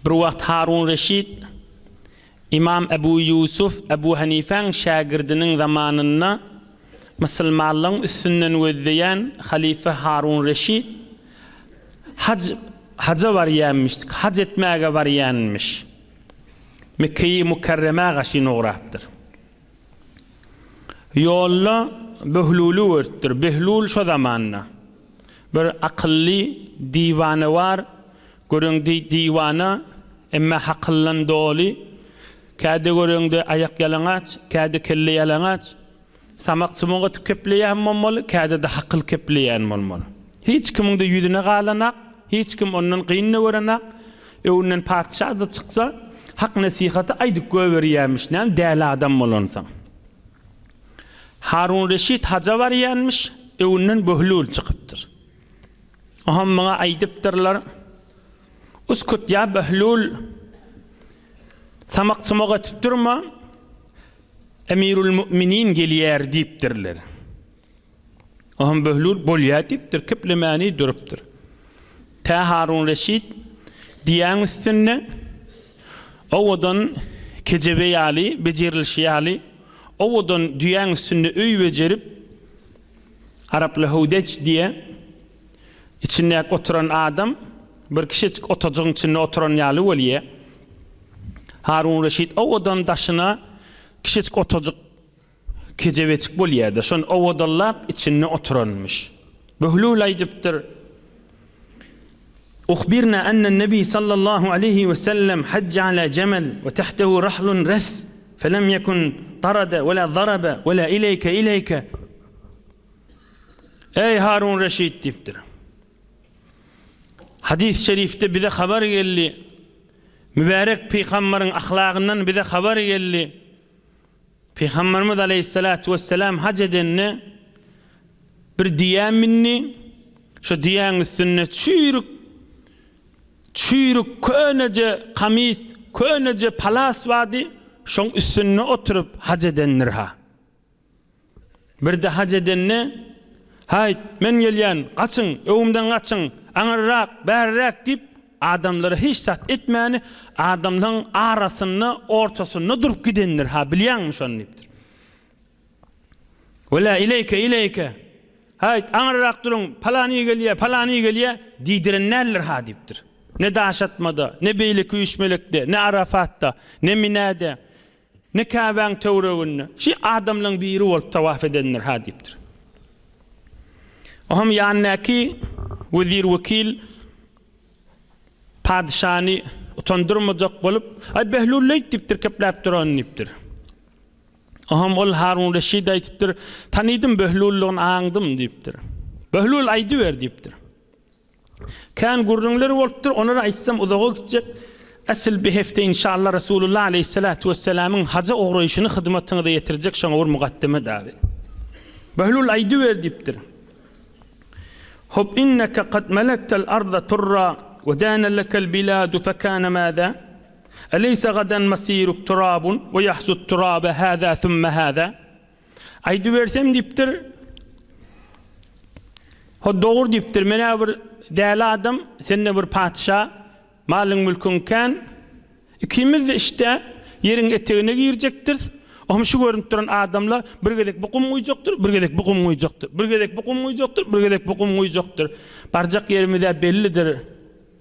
Bir wagt Harun Reşit Ymam Ebu Ýusuf Ebu Hanifäň şägirdiniň zamanynda musulmanlaryň üstünden gözleýän halyfa Harun Reşit haj haja barýanmyş, haj etmäge barýanmyş. Mekgeýi Mükerremä gaşyn ugrapdyr. Ýolda Böhluly görüpdir. Behlul şo zamanda bir akylly diwanewar Göreňde diwana, emme hakyldan doly, Käde göreňde aýak ýalaňaç, käde kelle ýalaňaç, Samak-sumak atyp kepleýän bolmaly, käde-de hakyl kepleýän bolmaly. Hiç kimiň-de ýüzüne galanak, hiç kim ondan gyn-da görenak, Öňünden patyşa-da çyksa, hak nesihaty aýdyp goýberýärmiş, näme däli adam bolansoň. Harun Reşit haja barýanmyş, öňünden Böhlül çykypdyr. Oňam maňa aýdypdyrlar, Uskut ýa Behlul, samak-sumak etip durma, Emirül Müminin gelýär diýipdirler. Oňam Behlul bolýa diýipdir, keplemäni durupdyr. Tä Harun Reşit diýäň üstünde owadan kejebe ýaly bejerilişi ýaly owadan düýäň üstünde öý bejerip, Araply howdeç diýe, içindäki oturan adam bir kiçijik otajygyň içinde oturan ýaly bolýa. Harun Reşit owadan daşyna kiçijik otajyk kejebeçik bolýa-da, şony owadanlap içinde oturanmyş. Böhlül aýdypdyr, Uhbirna enne Nebi sallallahu aleýhi we sellem hajja ala jemel we tahtehu rahlun reth felem yekun tarada we la zaraba we la ileýke ileýke Eý Harun Reşit diýipdir. Hadys şerifde bize habar geldi. Mübärek pygambaryň ahlagyndan bize habar geldi. Pygamberimiz aleýhissalatu wessalam haj edende bir düýä mindi, şo düýäň üstünde çüýrük çüýrük köneje kamys, köneje palas bardy, şoň üstünde oturyp haj edendir-ha. Birde haj edende, Haýt, men gelýän, gaçyň, öňümden gaçyň, aňyrrak, bäriräk diýip, adamlara hiç zat etmäni, adamlaryň arasynda, ortasynda durup gidendir, ha, bilýäňmi şony diýipdir. Wela ileýke, ileýke, haýt, aňyrrak duruň, palany gelýär, palany gelýär diýdiren däldir, ha diýipdir. Ne daş atmada, ne beýleki üýşmelekde, ne Arafatda, ne Minäde, Ne Käbäň töwereginde şi adamlaň biri bolup tawaf edendir ha diýipdir. Oňam ýanyndaky wezir-wekil padyşany utandyrmajak bolup, Aý Behlul leýt diýipdir, kepläp durany diýipdir. Oňam ol Harun Reşid aýdypdyr, Tanydym Behlullygyny aňdym diýipdir. Behlul aýdyber diýipdir. Kän gürrüňler bolupdyr, olary aýtsam uzaga gitjek. Asyl bi hepde inşallah Resulullah aleýhissalatu wessalamyň haja ugraýşyny hyzmatyňyza ýetirjek şoňa bir mugaddeme dagy. Behlul aýdyber diýipdir. Hop inneke kad melektel arda turra we dana lekel biladu fekana maza? Eleyse gadan masiruk turabun we yahsut turabe hâzâ sümme hâzâ? Aýdybersem diýipdir. Ho dogry diýipdir. Men-ä bir däli adam, sen-de bir patyşa, malyň-mülküň kän. Ikimiz-de işdä ýeriň etegine girjekdiris. Ohm şu görünip duran adamlar bir gezek bu gum guýjakdyr, bir gezek bu gum guýjakdyr. Bir gezek bu gum guýjakdyr, bir gezek bu gum guýjakdyr. Barjak ýerimiz-ä bellidir.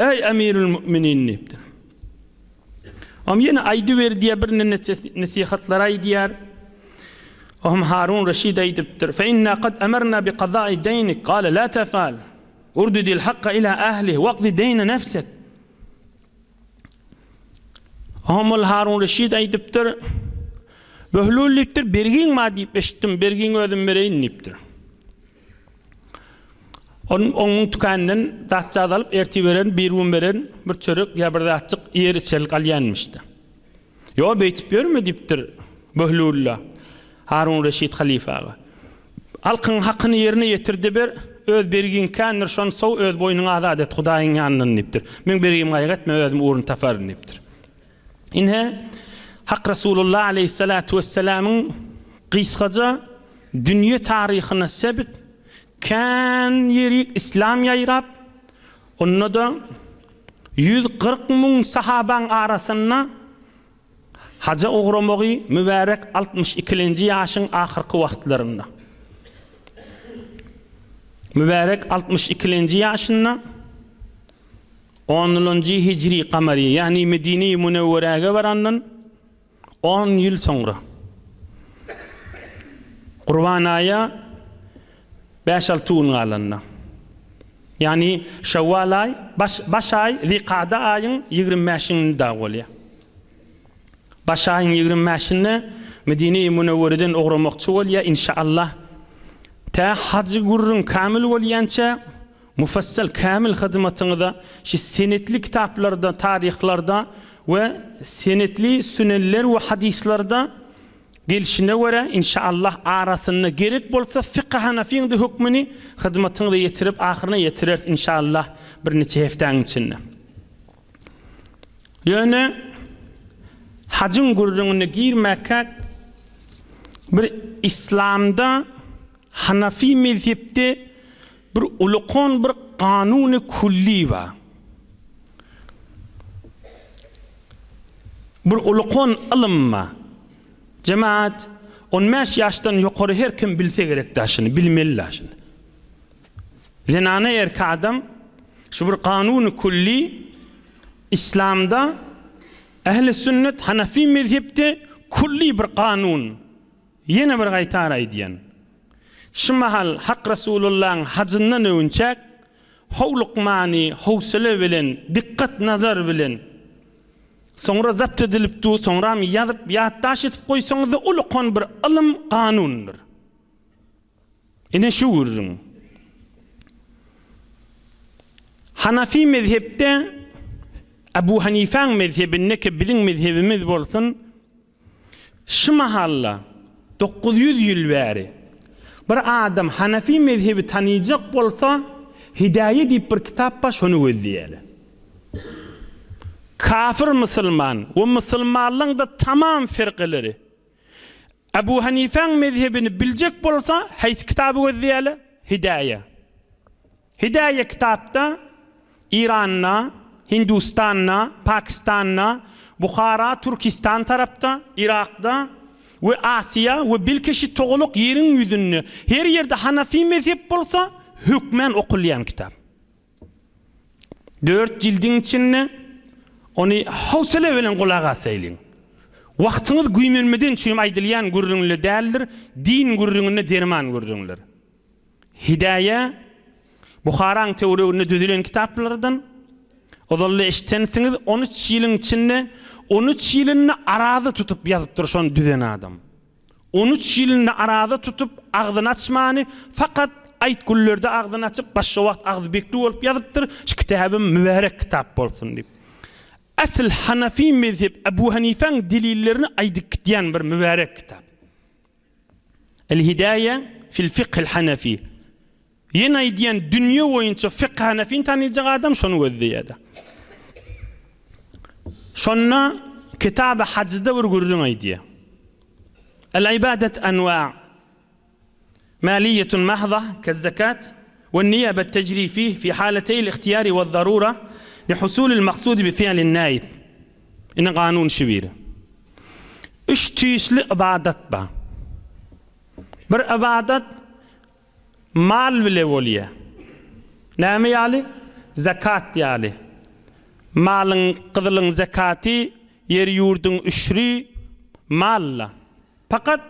Eý, Emirül-müminin diýipdir. Ohm ýene aýdyber diýýär, birnäçe nesihatlar aýdýar. Ohm Harun Reşid aýdypdyr, Fe inna kad emerna bi kazai deýnik, gale la tefal, urdudil hakka ila ahlih, waqdi deýne nefsek. Ohm ol Harun Reşid aýdypdyr, Böhlül diýipdir, bergiň bar diýip eşitdim, bergiňi özüm bereýin diýipdir. Onuň onuň tükänden zatjaz alyp ertir bererin, bir gün bererin, bir çörek ýa bir zatjyk iýer içerlik alýanmyş-da. Ýo, beýtip ýörme diýipdir Böhlulla Harun Reşit halyfaga. Halkyň hakyny ýerine ýetir-de ber, öz bergiň kändir, şony sow, öz boýnuňy azat et Hudaýyň ýanyndan diýipdir. Meň bergimi gaýgy etme, özüm ugruny taparyn diýipdir. Ine, Hak Resulullah aleýhissalatu wessalamyň gysgaja dünýe taryhyna sebit kän ýerik islam ýaýrap, onda-da. 140 müň sahabaň arasynda haja ugramagy mübärek altmyş ikilenji ýaşyň ahyrky wagtlarynda. Mübärek altmyş ikilenji ýaşynda onulanjy hijri kamary, ýagny Medine-i Münewweräge barandan on ýyl soňra, Gurban aýa bäş-alty gün galanda, ýagny Şewwal aý, baş, baş aý, Zikada aýyň ýigrimi bäşinde dagy bolýar. Baş aýyň ýigrimi bäşinde Medine-i Münewwereden ugramakçy bolýar, inşaallah. Tä hajy gürrüň kämil bolýança, Mufassal kämil hyzmatyňyza şi senetli kitaplarda, taryhlarda we senetli sünenler we hadyslarda gelşine görä inşaallah arasynda gerek bolsa fykh hanafyň-da hökmüni hyzmatyňyza ýetirip ahyryna ýetireris inşaallah birniçe hepdäň içinde. Ýöne hajyň gürrüňine girmäkäk bir islamda Hanafy mezhepde bir ulukan bir kanuny külli bar. Bir ulukan ylym bar. Jemaat, 15 ýaşdan ýokary her kim bilse gerek da şuny, bilmeli da şuny. Zenana erki adam şu bir kanuny külli islamda ähli sünnet Hanafi mezhepde külli bir kanun. Ýene bir gaýtar aýdýan. Şu mahal Hak Resulullaň hajyndan öwünçäk, howlukmany, howsala bilen, dykgat nazar bilen, soňra zabt edilip dur, soňram ýazyp, ýatdaş edip goýsaňyzda ulukan bir ylym, kanundyr. Ine şu gürrüň. Hanafi mezhepde, Ebu Hanifäň mezhebinde ki biziň mezhebimiz bolsun, Şu mahalla, 900 ýyl bäri, bir adam Hanefi mezhebi tanyjak bolsa, Hidäýe diýip bir kitap bar, şony gözleýärler. Kafir musulman we musulmanlaryň-da tamam firqeleri Ebu Hanifäň mezhebini biljek bolsa, haýsy kitaby gözleýärler? Hidäýe. Hidäýe kitapda Iranda, Hindustanda, Pakistanda, Buhara, Türkistan tarapda, Yrakda we Asiýa we bilkeşi togalak ýeriň ýüzünde her ýerde Hanafi mezhep bolsa hökmän okulýan kitap. Dört jildiň içinde ony howsala bilen gulak asaýlyň. Wagtyňyz güýmenmeden üçin aýdylýan gürrüňler däldir, din gürrüňinde derman gürrüňler. Hidäýe, Buharaň töwereginde düzülen kitaplardan, ozalda eşitensiňiz, on üç ýylyň içinde, on üç ýylynda araza tutup ýazypdyr şony düzen adam. On üç ýylynda araza tutup, agzyny açmany, fakat aýt günlerde agzyny açyp, başga wagt agzy bekli bolup ýazypdyr, şu kitabym mübärek kitap bolsun diýip. Asyl Hanafi mezhep Ebu Hanifäň delillerini aýdyp gitýän bir mübärek kitap. El-Hidäýe fil fikhil hanefi. Ýene aýdýan dünýe boýunça fikh hanefini tanyjak adam şony gözleýärdi. Şonda Kitaby Hajda bir gürrüň aýdýar. El-ibadet anwa. Maliýetun mahza kez-zekat we niýabet tejri fih fi haleteýil ihtiyari we zarura li husulil maksudi bi fi'lin naib. Ine kanun şu biri. Üç tüýsli ybadat bar. Bir ybadat mal bile bolýar. Näme ýaly? Zekat ýaly. Malyň, gyzylyň zekaty, ýer-ýurduň üşri mal-la. Fakat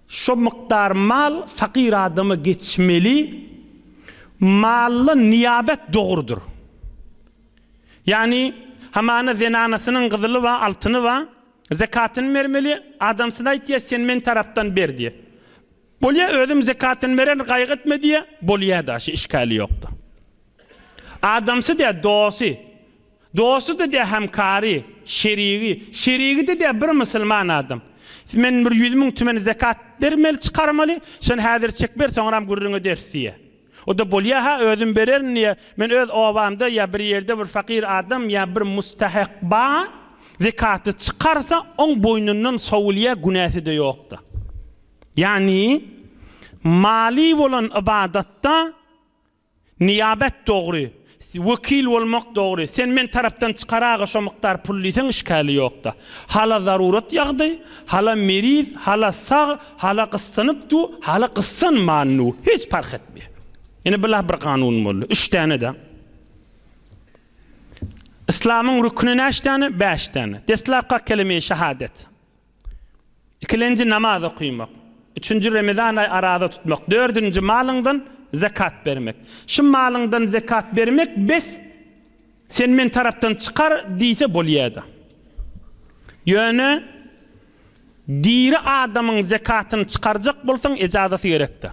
şo mukdar mal fakyr adama geçmeli, malla niýabet dogrudyr. Ýagny, hamana zenanasynyň gyzyly bar, altyny bar, zekatyny bermeli, adamsyna aýtýar, sen men tarapdan ber diýýär. Bolýar, özüm zekatyny bererin, gaýgy etme diýýär, bolýar-da, şi işgäli ýok-da. Adamsy diýýär, dosty. Dosty-da diýýär, hemkary, şerigi. Şerigi-de diýýär, bir musulman adam. Men bir 100000 tümen zekat bermeli, çykarmaly, şony häzir çek ber, soňram gürrüň ederis diýýär. O-da bolýa-ha, özüm bererin diýýär. Men öz obamda ýa bir ýerde bir fakyr adam ýa bir mustahak bar, zekaty çykarsa, oň boýnundan sowulýar, günäsi-de ýok-da. Ýagny, maly bolan ybadatda niýabet dogry. Wekil bolmak dogry. Sen men tarapdan çykaraga şo mukdar pul diýseň işgäli ýokda. Hala zarurat ýagdaý, hala meriz, hala sag, hala gyssanyp du, hala gyssanman du. Hiç parh etmeýär. Ine bula bir kanun boldy. Üç däne-de. Yslamyň rükni näçe däne? Bäş däne. Deslapka kelime-i şahadet. Ikilenji namaz okymak. Üçünji Remezan aý araza tutmak. Dördünji malyňdan zekat bermek. Şu malyňdan zekat bermek bes sen men tarapdan çykar diýse bolýada. Ýöne diri adamyň zekatyny çykarjak bolsaň ejazasy gerekde.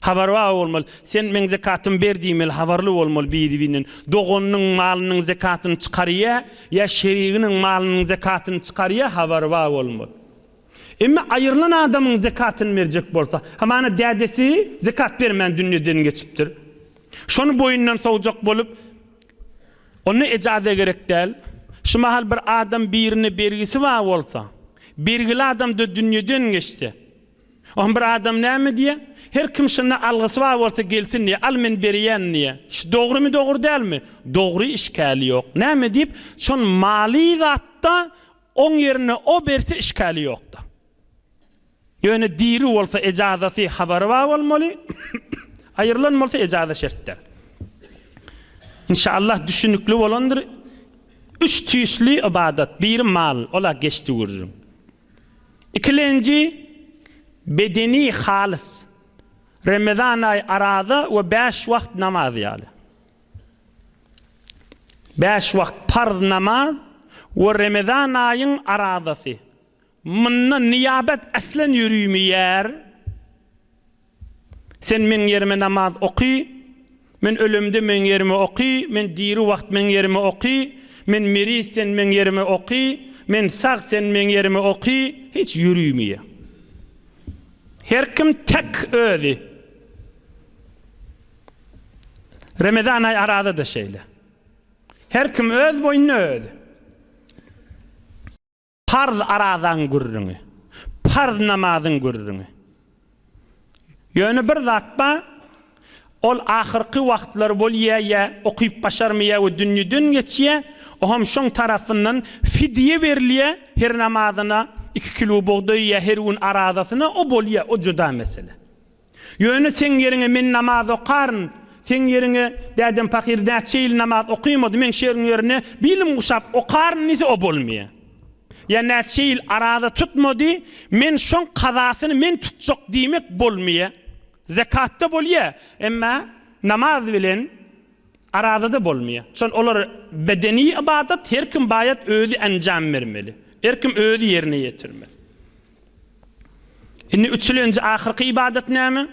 Habary bar bolmaly. Sen meň zekatymy ber diýmeli, habarly bolmaly biri-birinden. Doganynyň malynyň zekatyny çykarýa, ýa şeriginiň malynyň zekatyny çykarýa, habary bar bolmaly. Emma aýrylan adamyň zekatyny berjek bolsa, hamana dädesi zekat bermän dünýeden geçipdir. Şony boýundan sowjak bolup, onda ejaza gerek däl. Şu mahal bir adam birine bergisi bar bolsa, bergili adam-da dünýeden geçse, Oňa bir adam näme diýýär? Her kim şunda algysy bar bolsa gelsin diýýär. Al men berýän diýýär. Şu dogrymy dogry dälmi? Dogry işgäli ýok. Näme diýip, şon maly zatda oň ýerine o berse işgäli ýokda. Ýöne diri bolsa ejazasy habary bar bolmaly. Aýrylan bolsa ejaza şert däl. Inşallah düşünikli bolandyr. Üç tüýsli ybadat. Biri mal, ola geçdi gürrüň. Ikilenji, bedeni halys. Remezan aýy araza we bäş wagt namaz ýaly. Bäş wagt parz namaz we Remezan aýyň arazasy. Munda nyýabet aslan ýörümeýär. Sen meň ýerime namaz oky, men ölemde meň ýerime oky, men diri wagt meň ýerime oky, men meriz sen meň ýerime oky, men sag sen meň ýerime oky, hiç ýörümiýe. Her kim tek özi. Remezan aý arada-da şeýle. Her kim öz boýnuna özi. Parz arazaň gürrüňi. Parz namazyň gürrüňi. Ýöne bir zat bar, ol ahyrky wagtlar bolýa ýa okyp başarmaýa we dünýeden geçýä, oňam şoň tarapyndan fidýe berilýä her namazyna iki kilo bugdaý ýa her gün arazasyna o bolýa, o juda mesele. Ýöne seň ýeriňe men namaz okaryn, seň ýeriňe dädem pahyr näçe ýyl namaz okymady, men şeriň ýerine bilim guşap okaryn diýse o bolmaýar. Ýa näçe ýyl araza tutmady, men şoň kazasyny men tutjak diýmek bolmaýar. Zekatda bolýar, emma namaz bilen arazada bolmaýar. Şol olar bedeni ybadat, her kim baýat özi enjam bermeli. Her kim özi ýerine ýetirmeli. Indi üçülenji ahyrky ybadat näme?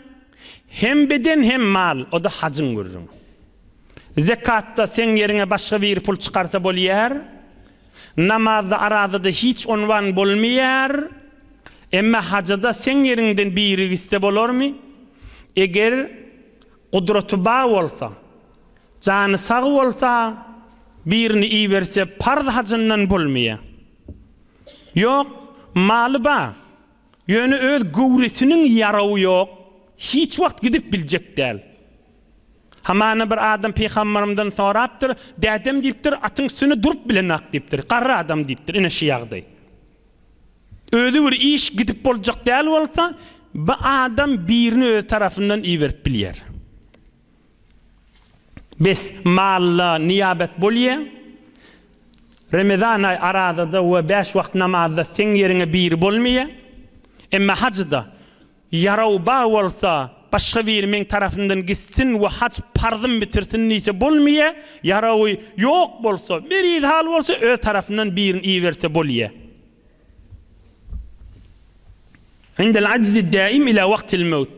Hem beden hem mal, o-da hajyň gürrüňi. Zekatda seň ýeriňe başga biri pul çykarsa bolýar. Namazda arazada hiç onwan bolmaýar. Emma hajada seň ýeriňden biri gitse bolarmy? Eger gudraty bar bolsa, jany sag bolsa, birini iberse parz hajyndan bolmaýar. Ýok, maly bar. Ýöne öz göwresiniň ýarawy ýok, hiç wagt gidip biljek däl. Hamana bir adam pygambarymdan sorapdyr, Dädem diýipdir, atyň üstünde durup bilenak diýipdir. Garry adam diýipdir, ine şu ýagdaý. Özi bir iş gidip boljak däl bolsa, bu adam birini öz tarapyndan iberip bilýär. Bes, malla nyýabet bolýa. Remezan aý arazada we bäş wagt namazda seň ýeriňe biri bolmaýa. Emma hajda ýaraw bar bolsa, başga biri meň tarapymdan gitsin we haj parzym bitirsin diýse bolmaýa, ýarawy ýok bolsa, meriz hal bolsa öz tarapyndan birini iberse bolýa. Indel ajzi daim ila wagtil mewt.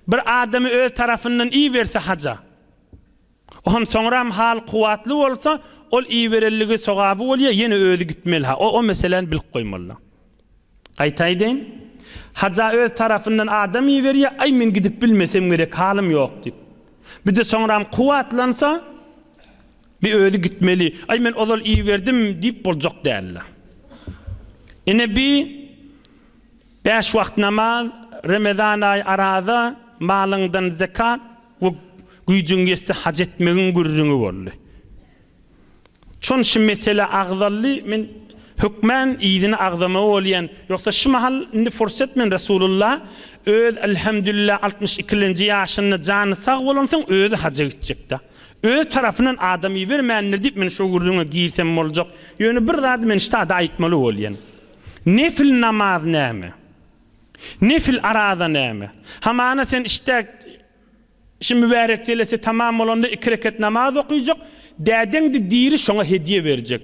Bir adamy öz tarapyndan iberse haja. O hem soňram hal kuwwatly bolsa, ol iberelligi sogaby bolýar, ýene özi gitmeli ha. O o meseläni bilip goýmaly. Gaýta aýdaýyn. Haja öz tarapyndan adam iberýär, aý men gidip bilmesem gerek, halym ýok diýip. Bir-de soňram kuwwatlansa, bir özi gitmeli. Aý men ozal iberdim diýip boljak däldi. Ine bi Bäş wagt namaz, Remezan aýy araza, malyňdan zekat we Güýjüň ýetse haj etmegiň gürrüňi boldy. Şon şu mesele agzaldy, men hökmän yzyny agzamagy bolýan. Ýogsa şu mahal indi fursat men Resulullah öz elhamdülillah 62-lenji ýaşynda jany sag bolansoň özi haja gitjekda. Öz tarapyndan adam ibermändir diýip men şo gürrüňe girsem boljak. Ýöne bir zady men ştada aýtmaly bolýan. Nefil namaz näme? Nefil araza näme? Hamana sen işdä Şu mübärek jelese tamam bolanda iki reket namaz okyjak, dädeňdi diri şoňa hedýe berjek.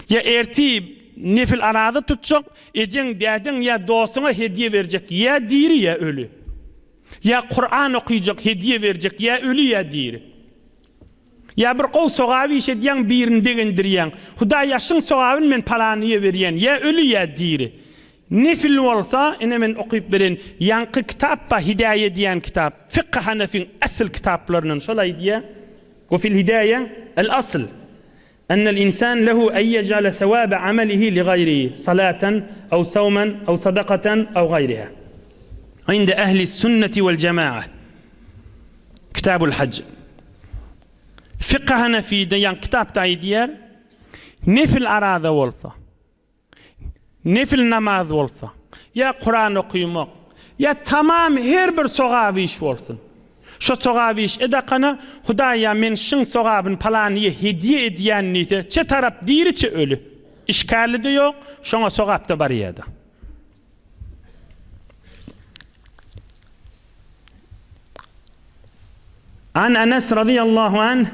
Ýa ertir nefil araza tutjak, ejeň, dädeň ýa dostuňa hedýe berjek, ýa diri ýa öli. Ýa Kuran okyjak, hedýe berjek, ýa öli ýa diri. Ýa bir gowy sogap iş edýäň birini begendirýäň. Hudaýa şuň sogabyny men palanyýa berýän, ýa öli ýa diri. Nefil bolsa, ine men okyp beren ýaňky kitap bar Hidäýe diýen kitap, Fykhy Hanefiň asyl kitaplaryndan şol aýdýar, Ve fil hidäýe el asl, ennel insan lehu en yec'ale sewabe amelihi li gaýrihi, salaten, ew sawmen, ew sadakaten, ew gaýriha. Inde ehli sünneti vel jema'a. Kitabul Hajj. Fykhy Hanefide ýaňky kitapda aýdýar, nefil araza bolsa, Nefil namaz bolsa, ýa Kuran okymak, ýa tamam her bir sogap iş bolsun. Şo sogap iş edakana, Hudaýa men şyň sogabyny palanyýa hedýe edýän diýse, çe tarap diri çe öli. Işgäli-de ýok, şoňa sogap-da barýa-da. An Enes razyýallahu anh,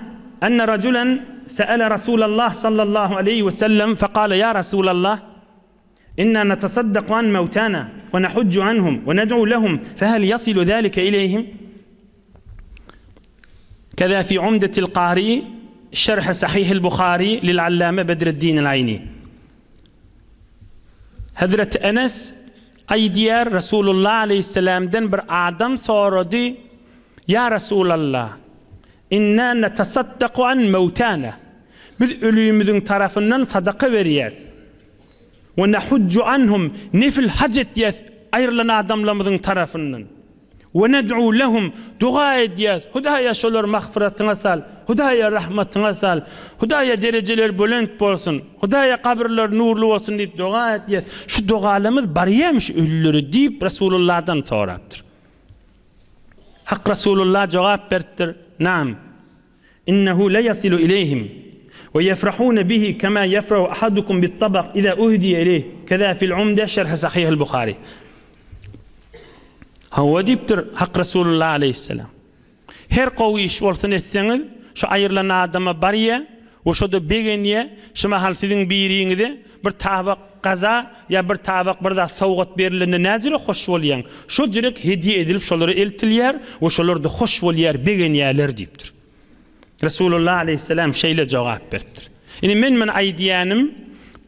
enne rajulen se'ele Rasulallah sallallahu aleýhi we sellem fekale ýa Rasulallah, inna netasaddaku an mewtana we nehujju anhum we ned'u lehum fehel yasilu zalike ileýhim? Keza fi Umdetil Kari şerh Sahihil Buhari lil Allame Bedreddinil Aýni. Hezreti Enes aýdýar, Resulullah aleýhissalamdan bir adam sorady, Ýa Resulallah, inna netasaddaku an mewtana, biz ölümiziň tarapyndan sadaka berýäs, we nehujju anhum, nefil haj etýäs aýrylan adamlarymyzyň tarapyndan. We ned'u lehum, doga edýäs, Hudaýa şolary magfyratyňa sal, Hudaýa rahmatyňa sal, Hudaýa derejeleri belent bolsun, Hudaýa gabyrlary nurly bolsun diýip doga edýäs. Şu dogalarymyz barýarmy şu ölülere diýip Resulullahdan sorapdyr. Hak Resulullah jogap beripdir, Naam. Innehu leyasilu ileyhim we yefrahune bihi kema yefrahu ahadukum bit-tabak iza uhdiye ileyh, keza fil Umde şerh Sahihil Buhari. Hawa diýipdir Hak Resulullah aleýhissalam. Her gowy iş bolsun etseňiz, şu aýrylan adama barýa we şo-da begenýä, şu mahal siziň biriňize bir tabak gaza ýa bir tabak bir zat sowgat berilende näjüre hoş bolýaň, şo jürek hedýe edilip şolara eltilýär we şolar-da hoş bolýar, begenýärler diýipdir. Resulullah aleýhissalam şeýle jogap beripdir. Indi men muny aýdýanym,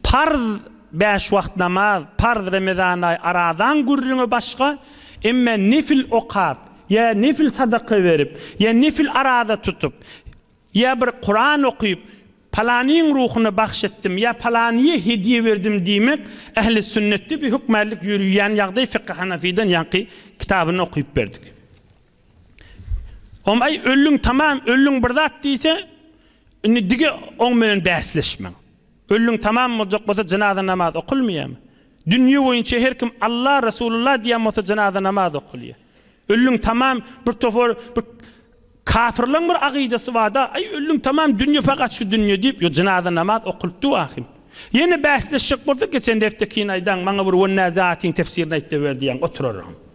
parz bäş wagt namaz, parz Remezan aýy arazaň gürrüňi başga, emme nefil okap, ýa nefil sadaka berip, ýa nefil araza tutup, ýa bir Kuran okyp, Palanyň ruhuna bagş etdim ýa palanyýa hedýe berdim diýmek ähli sünnetde bir hökmänlik ýörüýän ýagdaý fykhy hanafydan ýaňky kitabyny okyp berdik. Om aý öldüň tamam öldüň bir zat diýse indi dige oň bilen bäsleşmäň. Öldüň tamam boljak bolsa jynaza namaz okulmaýarmy? Dünýe boýunça her kim Allah Resulullah diýen bolsa jynaza namaz okulýar. Öldüň tamam bir topar bir Kafirleň bir agydasy barda, aý öldüň tamam dünýe fakat şu dünýe diýip, ýo jynaza namaz okylypdy wahym. Ýene bäsleşjek bolsa geçen deftekini aýdaň maňa bir wennäzatyň tefsirini aýtda ber diýýäň oturaryn.